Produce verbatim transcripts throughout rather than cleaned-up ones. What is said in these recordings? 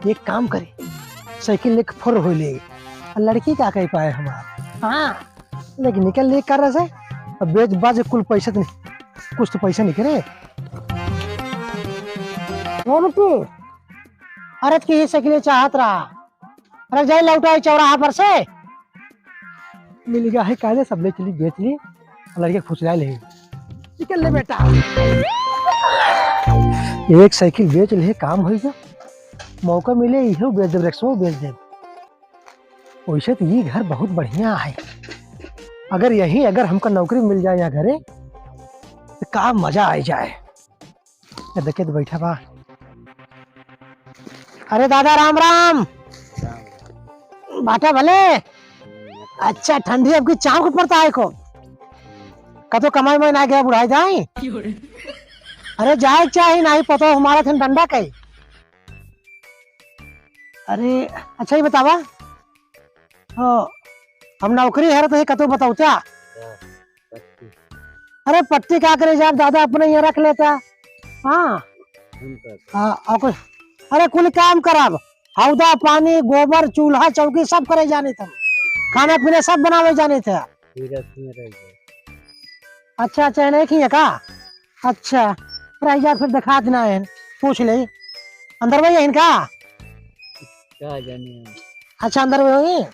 एक काम करे, साइकिल लेके फुर होइ ले, आ लड़की का कहि पाए हमार। हाँ, लेकिन निकल ले कर से, अब बेच बाज कुल पैसा तो नहीं, कुछ तो पैसा निकले। ओ बिट्टी, अरे की ही साइकिल चाहत रहा, अरे जाई लौटाई चौराहा पर से। मिल गया है काले, सब ले चली, बेच ली, लड़के फुसला ले। निकल ले बेटा। एक साइकिल बेच ले, काम होइ गया। मौका मिले, इहो बेच देब, रिक्शो बेच देब। वैसे तो ये घर बहुत बढ़िया है। अगर यही, अगर हमका नौकरी मिल जाए यहाँ घरे, तो का मजा आ जाए। ये देखे तो बैठा बा। अरे दादा, राम राम। बाटा भले। अच्छा, ठंडी अब की चाँव के पड़ता है को। कतो कमाई में ना गया बुढ़ाई जाए। अरे जाए चाही नाही पतो हमारा थन डंडा कई। अरे अच्छा ही बतावा। ओ, हम नौकरी हेरत ही कतो बताओ क्या? अरे पट्टी का करे जाब दादा, अपने यहाँ रख लेता। हाँ। हाँ, और कुछ? अरे कुल काम करब, हौदा पानी, गोबर, चूल्हा चौकी सब करे जाने थे, खाना पीना सब बनावे जाने थे। अच्छा अच्छा, नहीं किए का? अच्छा, रह जा फिर, दिखा देना है, पूछ ले। अंदर में यहीं का? का जाने हम। अच्छा, अंदर में होई।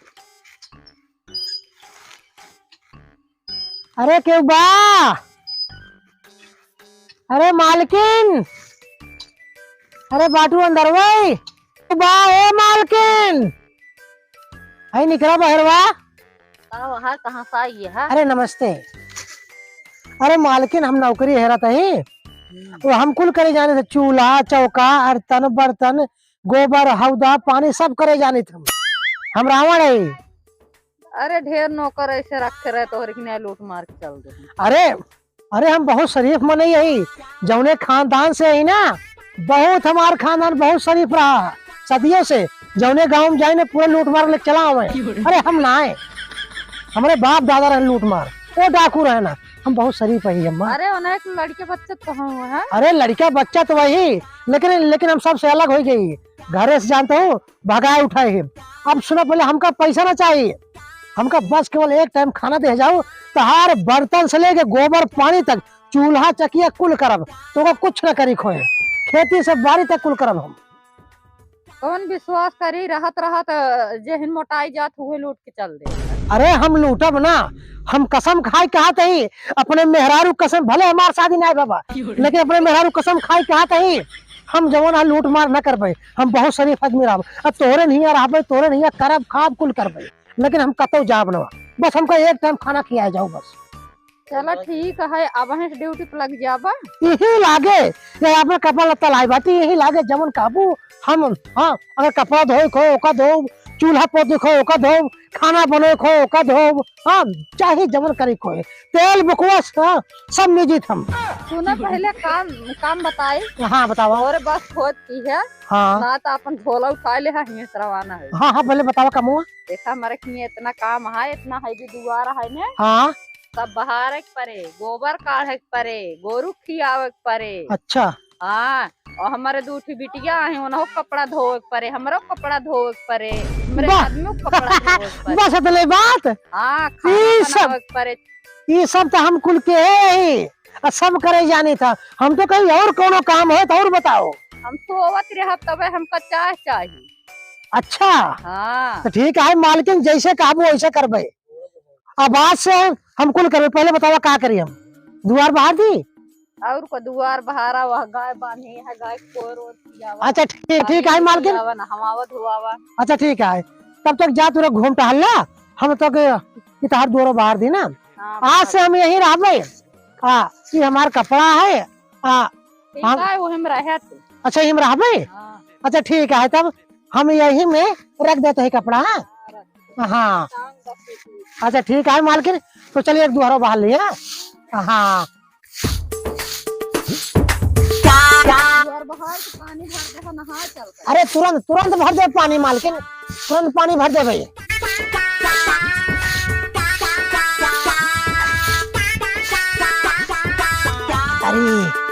अरे केहू बा? अरे मालकिन, अरे बाटू अंदर वही बा, ए मालकिन, आई निकला बहरवा। का वहाँ कहाँ से आई है? अरे नमस्ते। अरे मालकिन, हम नौकरी हेरत ही। हम्म। वो हम कुल करे जाने थे, चूल्हा चौका, अरतन बर्तन, गोबर हौदा पानी सब करे जाने थे हम। हम रावण है। अरे ढेर नौकर ऐसे रखे रहे, तोहरे किने लूट मार के चल दे। अरे, अरे हम बहुत शरीफ मनई हई, जौने खानदान से हई ना, बहुत हमार खानदान बहुत शरीफ रहा है सदियों से। जौने गाँव में जाए ना, पूरा लूट मार ले चला आवे। अरे हम ना आए, हमरे बाप दादा रहे लूट मार, वो डाकू रहे ना, हम बहुत शरीफ हई अम्मा। अरे उन्हें एक लड़के बच्चे तो हम हैं। अरे लड़का बच्चा तो वही, लेकिन, लेकिन हम सबसे अलग होइ गई। घरे से जानत हो, भगाए उठाए ही। अब सुना, पहले हमका पैसा ना चाहिए, हमका बस केवल एक टाइम खाना दे जाओ। तहार बर्तन से लेके गोबर पानी तक, चूल्हा चकिया कुल करब, तोका कुछ ना करी खोए, खेती से बारी तक कुल करब हम। कौन विश्वास करी, रहत रहत, अ, जेहन मोटाई जात हुए लूट के चल दे। अरे हम लूटब ना, हम कसम खाई कहत ही, अपने मेहरारू कसम, भले हमार शादी ना है बाबा, लेकिन अपने मेहरारू कसम खाई कहत ही, हम जवन है लूट मार ना करबे, हम बहुत शरीफ आदमी रहब। अब तोरे नहीं रहबे, तोरे नहीं करब, खाब कुल करबे, लेकिन हम कतौ जाब ना। बस हमका एक टाइम खाना खियाए जाओ बस। चला ठीक है, अब ड्यूटी पे लग जाबा। यही लागे, ये आपने कपड़ा लत्ता लाई बाटी, यही लागे जवन काबू हम, हाँ, अगर कपड़ा धोए खो ओका धोब, चूल्हा पोते खो ओका धोब, खाना बने खो ओका धोब, हाँ, चाहे जवन करी खोए, तेल बुकवा, हाँ, सब निजी थम। सुना पहले काम, काम बताई। हाँ बतावा। और बस होत की है। हाँ। ना तो अपन झोला उठा ले है, हियाँ से रवाना है। हाँ हाँ, पहले बतावा कमुआ। देखा हमारे किए इतना काम है, इतना है भी दुआर है ने। हाँ। सब बहारे के परे, गोबर काढ़े के परे, गोरू खियावे के परे। अच्छा। हाँ, और हमारे दू ठी बिटिया हैं, उन्हों कपड़ा धोवे के परे, हमरो कपड़ा धोवे के परे, हमरे वाह। आदमी को कपड़ा धोवे के परे। बस इतने बात? हाँ, खाना ई सब, बनावे के परे। ई सब तो हम कुल के है ही, आ सब करे जाने था। हम तो कहीं और कोनो काम है तो और बताओ। हम सोवत रहब तबे हमका चाय चाहिए। अच्छा। हाँ। तो ठीक है मालकिन, जैसे कहबो वैसे करबे। अब आज से हम कुल करबे, पहले बतावा का करी हम? दुआर बहार दी? और को दुआर बहारा, वह गाय बांधी है, गाय को रोज खियावा। अच्छा ठीक, ठीक है मालकिन। खियावा, नहवावा, धोवावा। अच्छा ठीक है, तब तक जा तू लोग घूम टहल ला, हम तो के इतहार दुआरो बहार दी ना। हाँ, आज से हम यहीं रहबे। हाँ, ये हमार कपड़ा है। हाँ, ठीक हम है, वो हम रहे थे। अच्छा, हम रहबे। हाँ। अच्छा ठीक है, तब हम यहीं में रख देते हैं कपड़ा। हाँ, रख। हाँ। अच्छा ठीक है मालकिन, तो चलिए एक दुआरो बहार लिया। हाँ। दुआर बहार के पानी भर दे, नहा चल। अरे तुरंत, तुरंत भर दे पानी मालकिन, तुरंत पानी भर दे भाई। अरे।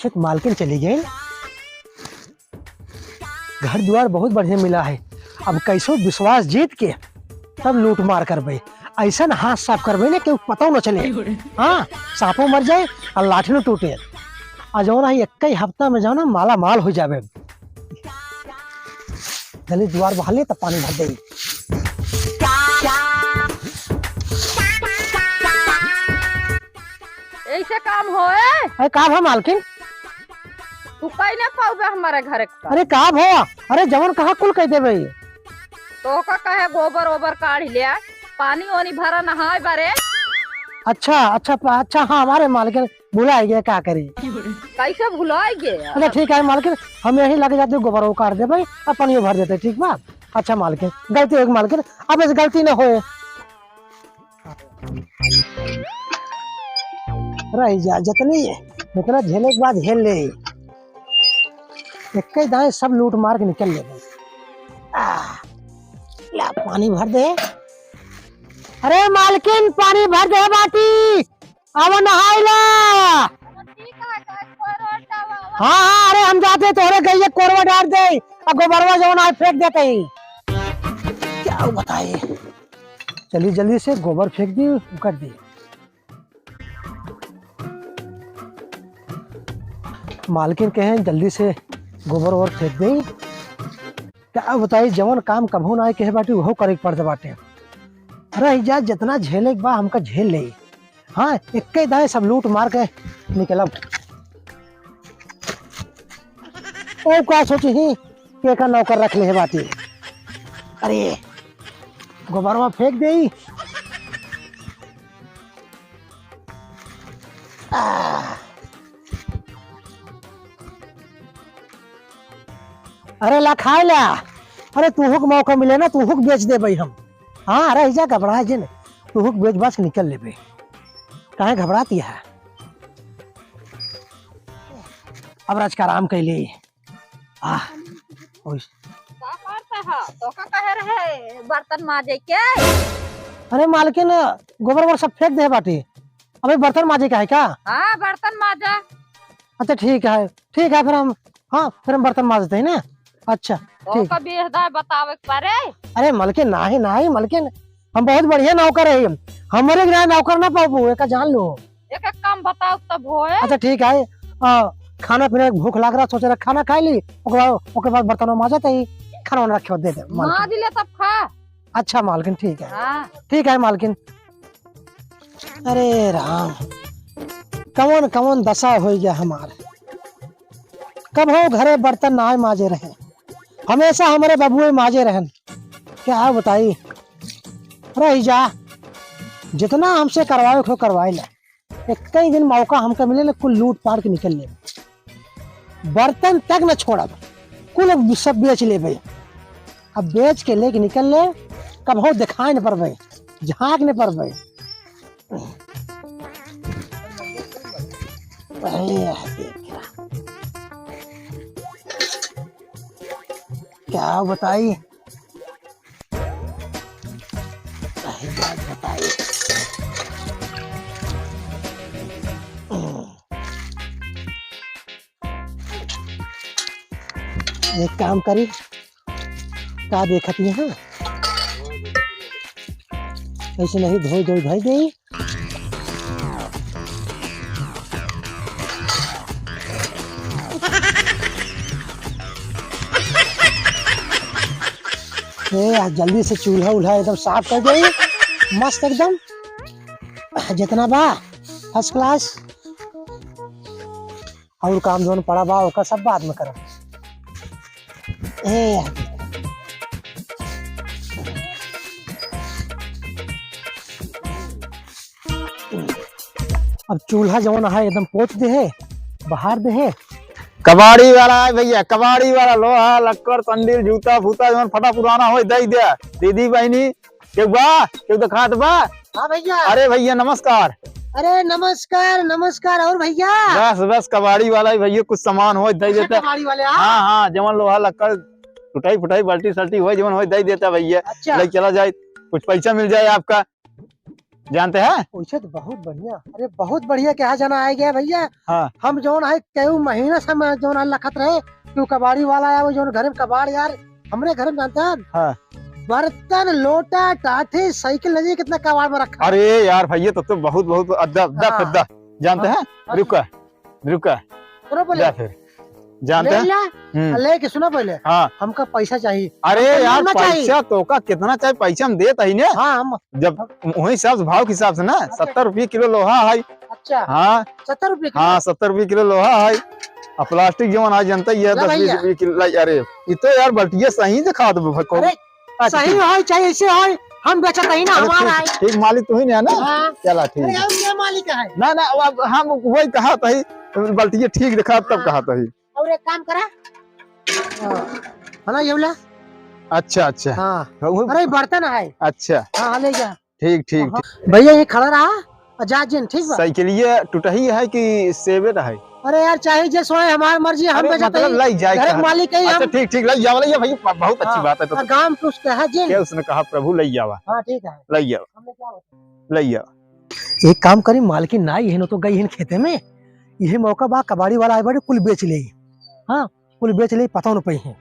एक मालकिन चली गई। घर दुआर बहुत बढ़िया मिला है, अब कैसो विश्वास जीत के तब लूट मार करबे। ऐसन हाथ साफ करबे ना कि पता न चले। हाँ, सांपो मर जाए और लाठी न टूटे। और जौन है, एक ही हफ्ता में जौन है, माला माल हो जाबे। जल्दी दुआर बहार ले, तब पानी भर दे। ऐसे काम होए? अरे का भा मालकिन? तू कहीं ना पाउबे हमारे घरे का। अरे का भा? अरे जवन कहा कुल कह देबे। तो का कहे गोबर ओबर काढ़ ले, पानी ओनी भरा नहाए बारे। अच्छा, अच्छा, प-, अच्छा, हाँ, हमारे मालकिन भुलाए गए, का करी? कैसे भुलाए गए? अच्छा ठीक है मालकिन, हम यही लग जाते, गोबर वो काढ़ देबे, अब पानियो भर देते, ठीक बा? अच्छा मालकिन, गलती हो गई मालकिन, अब ऐसे गलती ना होए। रह जा, जितनी, जितना झेले के बाद झेल ले। एक ही दाएं सब लूट मार के निकल ले। आ, ला पानी भर दे। अरे मालकिन, पानी भर दे बाटी, अब नहाई ला। हाँ, हाँ, अरे हम जाते तोहरे गइये कोरवा डार दे, अब गोबरवा जवन आए फेंक देते ही। क्या बताई, चली जल्दी से गोबर फेंक दी, कर दी। मालकिन कहे जल्दी से गोबर ओबर फेंक दे। क्या बताई, जवन काम कभू ना आए कहे बाटी, उहो करे के पड़त बाटे। रह जा, जितना झेले के बा, हमका झेल ले। हाँ, एक्के दाएं सब लूट मार के निकलब। ओ का सोची ही कि एका नौकर रख ले है बाटी। अरे, गोबरवा फेंक देई। आ। अरे ला खाए ला। अरे तूहू के मौका मिले ना, तूहू के बेच देबे हम। हाँ, अरे ऐजा घबरा जिन, तूहू के बेच बाच के निकल लेबे। काहे घबराती है? अब राज का आराम कैले। आह, ओइस। का करता है? तो का कहे रहे बर्तन माजे के? अरे मालकिन, गोबर ओबर सब फेंक दे बाटी। अबे बर्तन माजे का है का? हाँ, बर्तन माजा। अच्छा ठीक है, ठीक है, फिर हम, हाँ, फिर हम बर्तन माजते हैं ना। अच्छा, तो ठीक। का बेहदा बतावे के परे? अरे मलकिन, नाही, नाही मलकिन, हम बहुत बढ़िया नौकर है। हमरे बिना नौकर ना पाबू, एका जान लो। एक एक काम बताओ तब होए। अच्छा ठीक है, आ, खाना पीना के भूख लाग रहा, सोचे रहा खाना खाई ली, ओके बाद, ओके बाद बर्तन माजत ही, खाना वाना रखे दे दे मालकिन। माज ले तब खा। अच्छा मालकिन, ठीक है। हाँ। ठीक है मालकिन। अरे राम, कवन कवन दशा होइ गया हमार। कबहू घरे बर्तन नाय माजे रहे, हमेशा हमरे बबुए माजे रहन। क्या बताई, रही जा, जितना हमसे करवावे को करवाए ला। एक कई दिन मौका हमका मिले ना, कुल लूट पाट के निकल ले। बर्तन तक न छोड़ब, कुल अब सब बेच लेबे। अब बेच के लेके निकल ले, कबहू दिखाए न पड़बे, झांक न पड़बे। अरे यार, देख। क्या बताई? अरे बात बताई। एक काम करी, का देखत ही, हाँ? ऐसे नहीं धोई धोई धोई दे। ए, आज जल्दी से चूल्हा उल्हा एकदम साफ कर दे, मस्त एकदम, जितना बा first class। और काम जौन पड़ा बा, ओकर सब बाद में करब। ए, अब चूल्हा जौन है, एकदम पोत दे है, बहार दे है। कबाड़ी वाला है भैया, कबाड़ी वाला, लोहा, लक्कड़, संडील, जूता, फूता, जौन फटा पुराना होय, दे दे। दीदी, बहिनी, केहू बा? केहू देखात बा? हाँ भैया। अरे भैया, नमस्कार। अरे नमस्कार, नमस्कार। और भैया? बस, बस, कबाड़ी वाला ही भैया, कुछ सामान होय, दे अच्छा, देता। कबाड़ी वाले, हाँ? हाँ, हाँ, जवन लोहा लक्कड़, टुटाई फुटाई, बाल्टी साल्टी होय, जवन होय, दे देता भैया। अच्छा। ले चला जाए, कुछ पैसा मिल जाए आपका। जानते हैं? वैसे तो बहुत बढ़िया। अरे बहुत बढ़िया, क्या जना आ गया भैया। हाँ। हम जौन है कई महीना से हम जौन है लखत रहे कि वो कबाड़ी वाला आया, वो जौन घरे में कबाड़ यार, हमरे घरे में जानते हैं? हाँ। बर्तन, लोटा, टाठी, साइकिल नहीं, कितना कबाड़ में रखा है। अरे यार भैया, तब तो बहुत, बहुत अद्दा, अद्दा, हाँ। अद्दा। जानते हाँ। हैं? हाँ। रुका, रुका। सुनो पहले। जा फिर। जानते ले हैं? ला। हम्म। लेके सुनो पहले। हाँ। हमका पैसा चाहिए। अरे हमका यार, लेना चाहिए। पैसा तो का कितना चाहिए? पैसा हम देत ही ने। हाँ, हम जब वही हिसाब से, भाव के हिसाब से ना, अच्छा। सत्तर रुपये किलो लोहा है। अच्छा। हाँ। सत्तर रुपये किलो? हाँ, सत्तर रुपये किलो लोहा है। और प्लास्टिक जवन आज जनता ही है, ला दस बीस भैया। रुपये किलो। ला, अरे, ये तो यार बल्टिया सही दिखा दो भाई को। अरे, अच्छा, सही ठीक। होय चाहे ऐसे होय, हम बेचत ही ना, अरे, हमारा ठीक, है। ठीक, मालिक तू ही ना है ना? हाँ। चला, ठीक अरे, है। हम क्या मालिक है? ना, ना, अब हम वही कहा था ही, बल्टिया ठीक दिखा, तब हाँ। कहा था ही। और एक काम करा, हाँ, है ना, ये वाला? अच्छा, अच्छा। हाँ। हाँ, वो अरे, बर्तन है। अच्छा। हाँ, हाँ, ले जा। ठीक, ठीक, हाँ। ठीक। भैया, ये खड़ा रहा, और जा जिन, ठीक बा? साइकिलिया टूटही है कि सेवेट है? अरे यार, चाहे जे सोए, हमार मर्जी, हम अरे, बेचत मतलब, ही। लई जाए घर के कहाँ? मालिक है अच्छा, हम। ठीक, ठीक, लई जाओ, लई जाओ भाई, ब-, बहुत अच्छी हाँ, बात है, तो और गांव के उसके है जिन। क्या उसने कहा, "प्रभु, लई जावा।" हाँ, ठीक है। लई जावा। हमने क्या बताया? लई जावा। एक काम करी, मालकिन ना, इहन तो गई हन खेते में, इहे मौका बा, कबाड़ी वाला आए बाटे, कुल बेच ले। हाँ, कुल बेच ले, पता न पई है।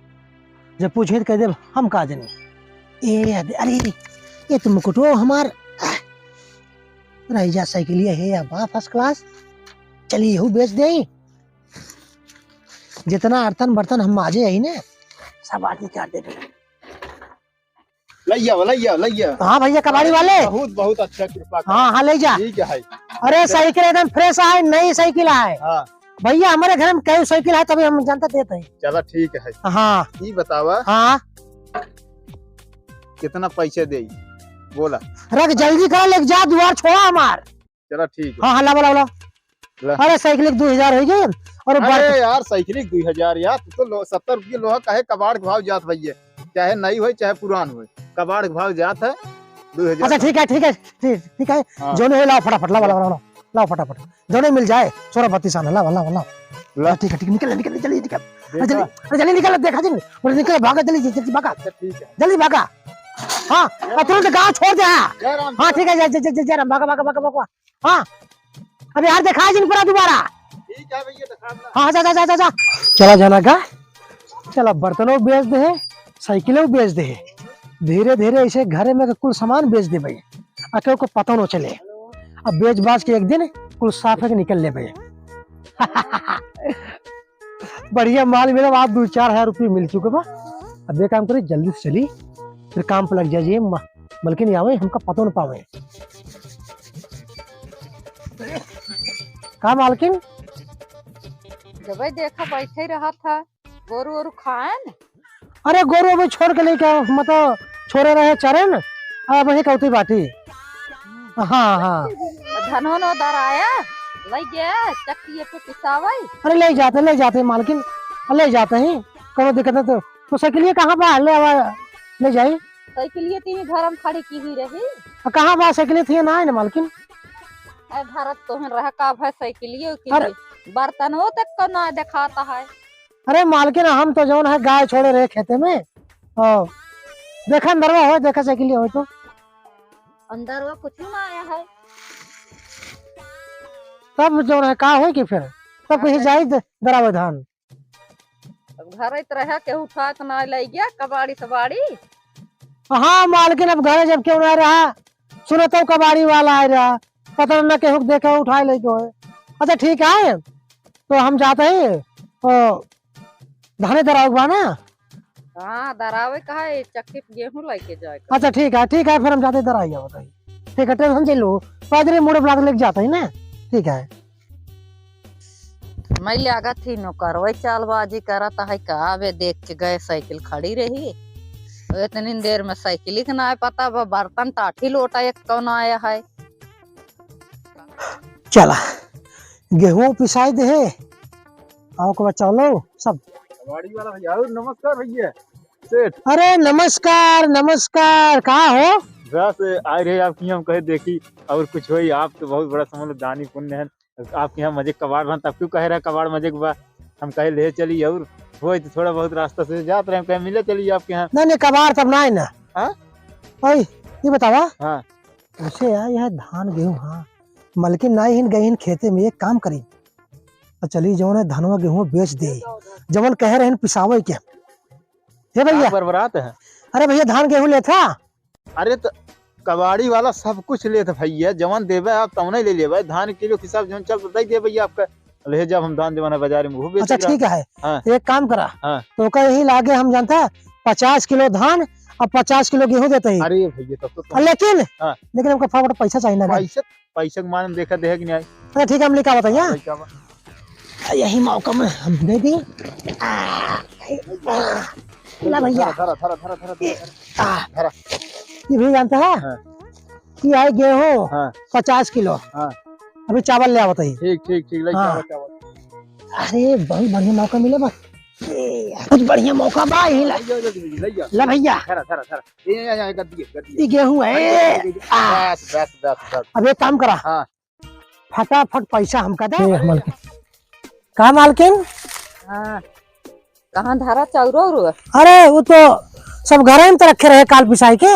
जब पूछे तो कह दे, "हम का जानी।" ए, अरे, अरे, ये तो मुकुटो हमार, आह, रह जा साइकिलिया है या बा first class। चलिए, यहू बेच दे। जितना अर्तन बर्तन हम माजे आई ने, सब आज निकाल दे। लइया, लइया, लइया। हाँ भैया, कबाड़ी वाले। बहुत, बहुत अच्छा कृपा कर। हाँ, हाँ, ले जा। ठीक है। अरे, साइकिल एकदम fresh है, नई साइकिल है। हाँ। भैया, हमारे घर में कई साइकिल है, तभी हम जनता देते हैं। चला, ठीक है। हाँ। ई बतावा। हाँ। कितना पैसे देई? बोला। रख, जल्दी कर, लेके जा, दुआर छोड़ा हमार। चला, ठीक है। हाँ, हाँ, लावा, लावा, लावा। ला। अरे, साइकिल के दो हजार हो गए। और अरे बार- यार, साइकिल के दो हजार यार, तू तो लो-, सत्तर रुपये लोहा काहे कबाड़ के भाव जात भैया, चाहे नई होए, चाहे पुरान होए, कबाड़ के भाव जात है दो हजार। अच्छा, ठीक है, ठीक है, ठीक, ठीक है। हाँ। जोने हो, लाओ फटाफट, लाओ, लाओ, लाओ, लाओ फटाफट। जोने मिल जाए, सोलह बत्तीस आना, लाओ, लाओ, लाओ। ला। हाँ, ठीक है, ठीक है, निकल, निकल, जल्दी निकल। देखा? अरे, जल्दी, अरे, जल्दी निकल, देखा जिन, अरे, निकल, भागा, जल्दी, जल्दी, जल्दी भागा। अच्छा, ठीक है। जल्दी भागा। हाँ, जय राम। तुरंत गाँव छोड़ दे, हाँ। जय राम, हाँ, जय ठीक है, राम। जय, जय, जय, जय राम, भागा, भागा, भागा, भागा। हाँ, अब यार देखा जिन पूरा दोबारा। ठीक है भैया, दिखा दो। हाँ, जा, जा, जा, जा, जा। चला जाना का? चला, बर्तनों बेच दे, साइकिलों बेच दे। धीरे धीरे ऐसे घरे में के कुल सामान बेच दे भाई, आ केहू को पता न चले। अब बेच बाच के एक दिन कुल साफ है के निकल ले भाई। बढ़िया माल मिला, आज दो चार हजार रुपये मिल चुके बा। अब ये काम करी, जल्दी से चली, फिर काम पे लग जाइए। म-, मलकिन आवे, हमका पतो न पावे। का मालकिन? जब देखा बैठे रहा था, गोरू ओरू खाएन? अरे, गोरू अभी छोड़ के लेके आओ, मतलब, छोड़े रहे चरेन, अब वही कौती बाटी। हाँ, हाँ। धनो नो दराया, लई गया, चक्की पे पिसावई। अरे, ले जाते, ले जाते मालकिन, ले जाते ही, कोनो दिक्कत है तो। तो साइकिलिया कहाँ बा? ले आवा, ले जाई। साइकिलिया तो यहीं घर में खड़ी की ही रही। आ, कहाँ बा साइकिलिया? थी ना है ना मालकिन। अरे, घर तो हम रह का भाई साइकिलिया की अरे। बर्तन हो तक को ना दिखाता है। अरे मालकिन, हम तो जौन है गाय छोड़े रहे खेते में, ओ, देखा अंदरवा हो, देखा साइकिलिया हो तो। अंदरवा कुछ ना आया है। तब जौन है का होई कि फिर? तब कहीं अरे। जाई द-, दरावे धान। अब घरे त रहा, केहू उठा के ना लई गया, कबाड़ी सबाड़ी। हाँ मालकिन, अब घरे जब केहू ना रहा, सुनत हो कबाड़ी वाला आए रहा, पता ना केहू के देखे उठाए लई गए। अच्छा ठीक है, तो हम जाते ही, ओ, धाने दरावे के बा ना? हाँ, दरावे का है, चक्की पे गेहूं लेके जाए का। अच्छा ठीक है, ठीक है, फिर हम जाते दराई आवत है। ठीक है, tension झेलो, पैदल मुड़े ब्लाक लेके जाते ही ना। ठीक है। मैं लागत ही नौकरवे चालबाजी करत है का, बे देख के गए साइकिल खड़ी रही, इतनी देर में साइकिल के ना पता बा, बर्तन टाठी लोटा एक कौन आया है। चला, गेहूं पिसाई दे है, आओ के बचाओ लो सब। कबाड़ी वाला भैया, और नमस्कार भैया, सेठ। अरे नमस्कार, नमस्कार, का हो? बस आए रहे आपके यहाँ, हम कहे देखी और कुछ होई, आप तो बहुत बड़ा समझ लो दानी पुण्य है, आपके यहाँ मजे कबाड़ रहन, तब क्यों कहे रहा कबाड़ मजे के बा, हम कहे ले चली और होई तो थोड़ा बहुत रास्ता से जात रहे, हम कहे मिले चली आपके यहाँ। नहीं, नहीं, कबाड़ तब ना है ना। हाँ? ओए, ये बतावा। हाँ। उसे यार, यह धान गेहूँ, हाँ, मलकिन नाई हिन गई हिन खेते में, एक काम करी, तो चली जौन है धनवा गेहूँ बेच दे, जवन कहे रहन पिसावे के। हे भैया, बरबरात है। अरे भैया, धान गेहूँ लेत हा? अरे तो कबाड़ी वाला सब कुछ लेत भैया, जवन देबे आप तवने ले लेबे, धान किलो के हिसाब जवन चल तो दे दे भैया आपका। ले जब हम धान देवाना बाजार में, वो बेच अच्छा, रहा। ठीक है। हाँ। एक काम करा। हाँ। तो ओका यही लागे हम जानता है, पचास किलो धान और पचास किलो गेहूं देते ही। अरे भैया, तब तो तुम लेकिन, हाँ। लेकिन हमको फटाफट पैसा चाहिए ना। पैसा, पैसा के माने में देखा देहे कि नहीं आई? अच्छा, ठीक है, हम लेके आवत है, हाँ? लेके आवा। यही मौका में हम दे दी। आ, आ, ला भैया। धरा, धरा, धरा, धरा, धरा, धरा। आ, धरा। ये भी जानता है? हाँ। कि आई गेहूं हाँ। पचास किलो। हाँ। अभी चावल ले आवत ही। ठीक, ठीक, ठीक, लेके हाँ। आवा चावल। अरे, बहुत बढ़िया मौका मिले बा। ए, बहुत बढ़िया मौका बा, यही ला। ले जा, ले जा, ले जा। ला भैया। धरा, धरा, धरा। ये, ये, ये, गद्दी है, गद्दी है। ये गेहूं है। ले जा, ले जा। आ। बस, बस, बस, बस। अब एक काम करा। हाँ। फटाफट पैसा हमका दे। ए, मालकिन। का मालकिन? हाँ। कहाँ धरा चौरो उरो? अरे, वो तो सब घर में तो रखे रहे काल पिसाई के।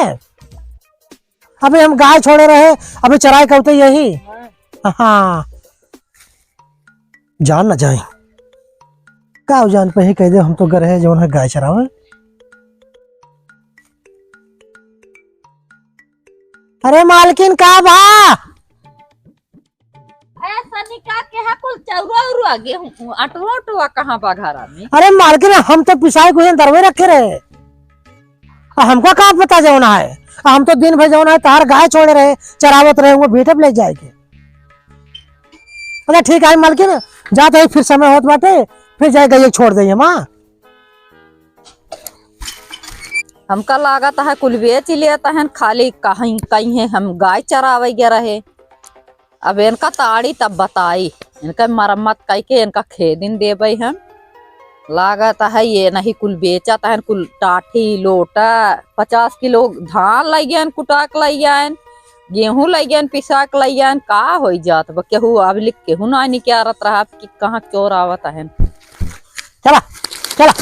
अबे हम गाय छोड़े रहे, अबे चराए के होते यही। हाँ। हाँ। जान ना जाए। का हो जान पे ही कह दे, हम तो घर है जौन है गाय चरावे। अरे मालकिन का भा? ए, सनिका के हा कुल चौरा उरुआ गेहूं, अटवा उटवा कहाँ बा घरा में? अरे मालकिन, हम तो पिसाई को दरवे रखे रहे। आ, हमका का पता जौन है? आ, हम तो दिन भर जौन है, तार गाय छोड़े रहे, चरावत रहे, वो बेटे पे ले जाए के। अच्छा, ठीक है मालकिन, जात है, फिर समय होत बाटे, फिर जाए गइया छोड़ दे हम। हमका लागत है कुल बेच लेत हन, खाली कहीं, कहीं है हम गाय चरावे गए रहे। अब इनका ताड़ी तब बताई, इनका मरम्मत कइके इनका खेदिन देबे हम। लागत है ये नहीं कुल बेचत हन, कुल टाठी लोटा, पचास किलो धान लइगेन, कुटाक लइगेन, गेहूं लइगेन, पिसाक लइगेन, का होई जात बा? केहू अब लिख केहू ना निकारत रहा कि कहाँ चोर आवत हन। चला, चला।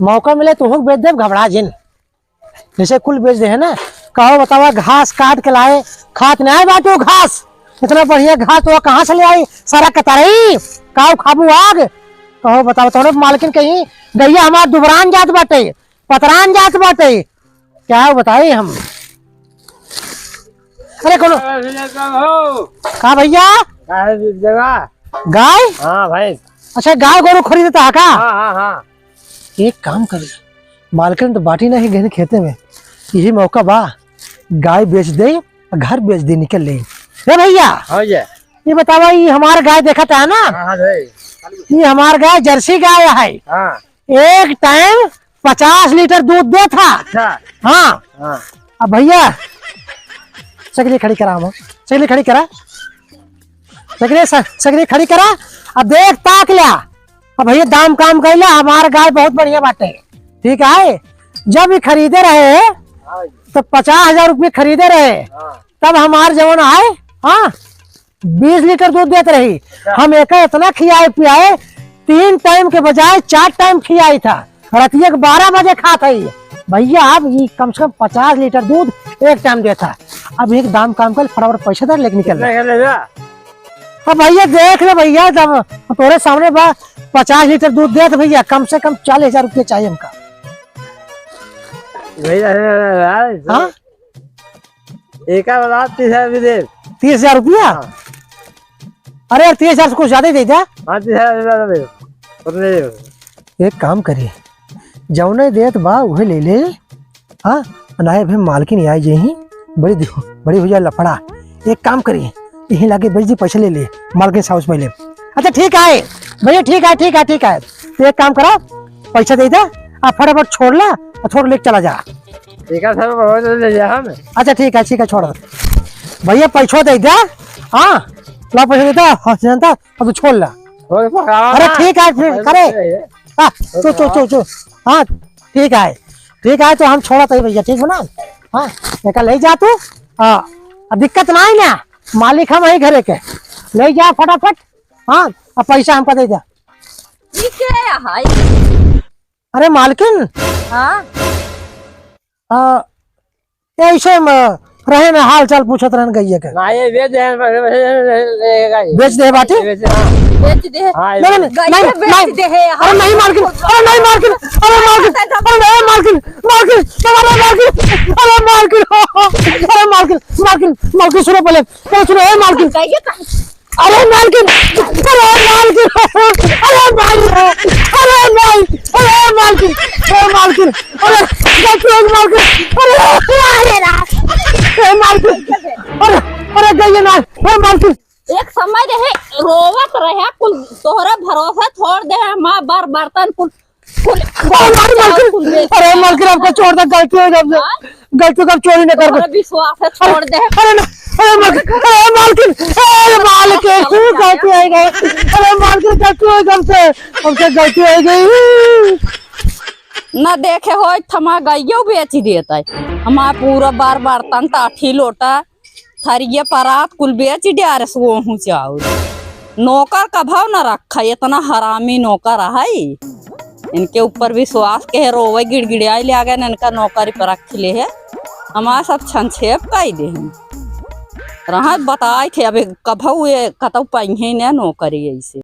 मौका मिले तो हुक बेच देब, घबरा जिन। जैसे कुल बेच दे है ना, कहो बतावा, घास काट के लाए, खात नहीं आए बाटू घास, इतना बढ़िया घास तो कहाँ से ले आई? सारा कतरई, काऊ खाबू आग। कहो बतावा, तोरे मालकिन कहीं गइया हमार दुबरान जात बाटे, पतरान जात बाटे, क्या बताई हम? अरे कोनो अरे भैया, का हो? का भैया? का है जगह? गाय? हाँ भाई। अच्छा, गाय गोरू खरीदता है का? हाँ, हाँ, हाँ। एक काम करी, मालकिन तो बाटी नहीं गहन खेते में, यही मौका बा, गाय बेच दे, घर बेच दे, निकल ले। ए भैया, हाँ भैया। ये बतावा, ये हमार गाय देखत है ना? हाँ, हाँ भाई। ये हमार गाय जर्सी गाय है। हाँ। एक टाइम पचास लीटर दूध देत हा। अच्छा। हाँ। हाँ। अब भैया, सगरी खड़ी करा, हम सगरी खड़ी करा, सगरी स-, सगरी खड़ी करा। अब देख ताक ल्या। अब भैया, दाम काम कइला, हमार गाय बहुत बढ़िया बाटे, ठीक है। जब ये खरीदे रहे हाँ। तो पचास हजार रुपये खरीदे रहे, हाँ। तब हमार जवन आए, हाँ, बीस लीटर दूध देत रही। अच्छा। हम एका इतना खियाए पियाए, तीन टाइम के बजाय चार टाइम खियाई था, रतिया के बारह बजे खात है। भैया, अब ई कम से कम पचास लीटर दूध एक टाइम देता। अब एक दाम काम कर, फटाफट पैसा दे, लेके निकल। कितना ले जा? अब भैया देख ले भैया, जब तोरे सामने बा, पचास लीटर दूध देत भैया, कम से कम चालीस हजार रुपये चाहिए हमका। भैया, हाँ? एका बता, तीस हजार रुपये दे। तीस हजार रुपया? हाँ। अरे यार, तीस हजार से कुछ ज्यादा ही दे दे। हाँ, तीस हजार ज्यादा दे। उतने दे। एक काम करी, जौने देत बा उहे ले ले। हाँ, नाहे भाई, मालकिन आई जे ही, बड़ी दि-, बड़ी हो जाए लफड़ा। एक काम करी, यहीं लाके बेच दी, पैसा ले ले, मालकिन साउस पहले। अच्छा ठीक है भैया, ठीक है, ठीक है, ठीक है। तो एक काम करा, पैसा दे दे, आ फटाफट छोड़ ला, आ छोड़ लेके चला जा। ठीक है सर, बहुत ले जा हम। अच्छा ठीक है, ठीक है, छोड़ दे। भैया पैसा दे दे, हाँ, ला पैसा दे दे, हाँ, जानता, अब तू छोड़ ला। अरे ठीक है, फिर करे। हाँ, चो, चो, चो, चो। हाँ, ठीक है, ठीक है, तो हम छोड़ा तही भैया, ठीक बा ना? हाँ, एका ले जा तू। हाँ, अब दिक्कत ना आई ना, मालिक हम ही घरे के। ले जा फटाफट। हाँ, अब पैसा हमका दे दे। ई के है? अरे मालकिन। हाँ? हाँ, ऐसे में रहे ना, हाल चाल पूछत रहन गइया के। ना, ये बेच दे, बेच दे बाटी? बेच दे, हाँ। बेच दे। हाँ, नहीं, नहीं, गइया नहीं, बेच नहीं। दे है, अरे नहीं मालकिन, अरे नहीं मालकिन, अरे मालकिन, अरे नहीं मालकिन, मालकिन, अरे मालकिन, अरे मालकिन, अरे मालकिन, मालकिन, मालकिन सुनो पहले, पहले सुनो, ए मालकिन। गइया का अरे मालकिन, अरे मालकिन, अरे मालकिन, अरे मालकिन, अरे मालकिन, अरे गलती हो गई मालकिन, अरे, अरे राम। ए मालकिन, अरे, अरे गइया ना, ए मालकिन। एक समय रहे, रोवत रहे, कुल तोहरे भरोसे छोड़ दे, माँ बर बर्तन कुल अरे मालकिन, अरे मालकिन, हमका छोड़ दे, गलती हो गई हमसे। हाँ? गलती, अब चोरी न करबे। तोहरे विश्वास है, छोड़ दे। अरे ना, अरे मालकिन, अरे मालकिन, अरे मालकिन, गलती हो गई। अरे मालकिन, गलती हो गई हमसे, हमसे गलती हो गई। न देखे होई, थमा गइयो बेच देत है। हमार पूरा बर बर्तन, टाठी, लोटा, थरिया परात कुल बेच डारे सो ओहू चाउर। नौकर कभव न रखा, इतना हरामी नौकर है। इनके ऊपर विश्वास के है, रोवे गिड़गिड़ाई ले आ गए, इनका नौकरी पर रख ले है। हमार सब छनछेप कई दे हैं। रहत बताए थे, अबे कभव ये कतौ पइहे न नौकरी ऐसे।